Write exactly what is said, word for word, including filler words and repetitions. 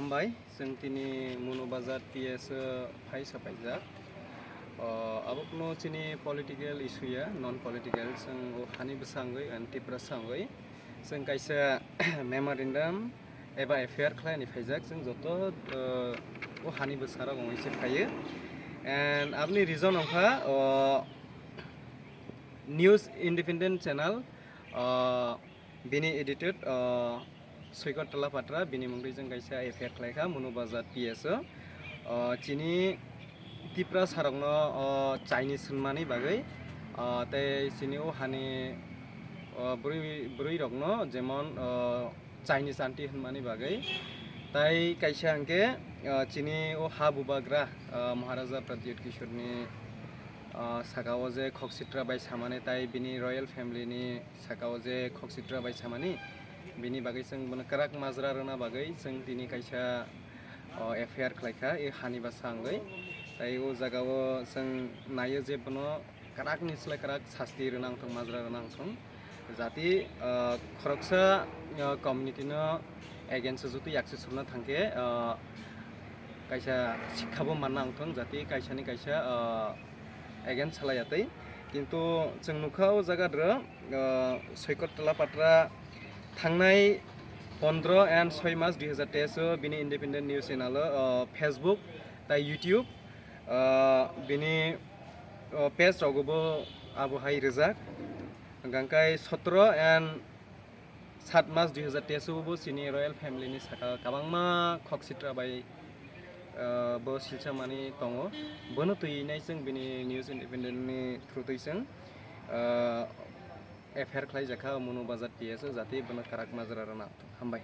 Hambai, chwng tini Munu Bazar P S o phai sapaijak. O, abokno chini political issue ya, non political, chwng o hani bwsangwi and Tipra sangwi. Chwng kaisa memorandum eba F I R khlaini phaijak, chwng joto, o, o hani bwsarok wngwi se phaiyo. And aboni reason wngkha, o, News Independent Channel, o, bini edited, o, Soikot Tola Patra, bini mungwi chwng kaisa F I R khlaikha, Munu Bazar P S o. O, chini Tipra sarokno, o, Chinese hwnmani bagwi, o, tei chini o hani, o, bwrwi, bwrwirokno jemon, o, Chinese aunty hwnmani bagwi. Tai kaisa hwnkhe, o, chini o ha bubagra, o, Maharaja Pradyut Kishorni, o, saka o je khok sitra bai samani tai bini royal family ni saka o je khok sitra bai samani, bini bagwi chwng bono kwrak majra rwna bagwi chwng tini kaisa, o, F I R khlaikha, e hani bwsangwi. Tai o jaga o chwng naio je bono kwrak ni slai kwrak sasti rwna wngthong, majra rwna wngthong. Jati, o, khoroksa, o, community no against o jutu yaksi sumna thangkhe, o, kaisa sikha bo manna wngthong, jati kaisa ni kaisa, o, against salai atwi. Kintu chwng nukha o jaga dro, o, Soikot Tola Patra thangnai pondro and soi mas dui hazar teis o bini independent news channel o, o, Facebook tai YouTube, o, bini, o, page rogo bo abo hai rijak. Hwnkhe sotro and sat mas dui hazar teis o bo chini royal family ni saka kwbangma khok sitra bai, o, bo silsa mani tongo. Bono twi nai chwng bini News Independent ni through twi chwng, o, F I R khlaijakha Munu Bazar P S o, jati bono kwrak majra rwna. Hambai.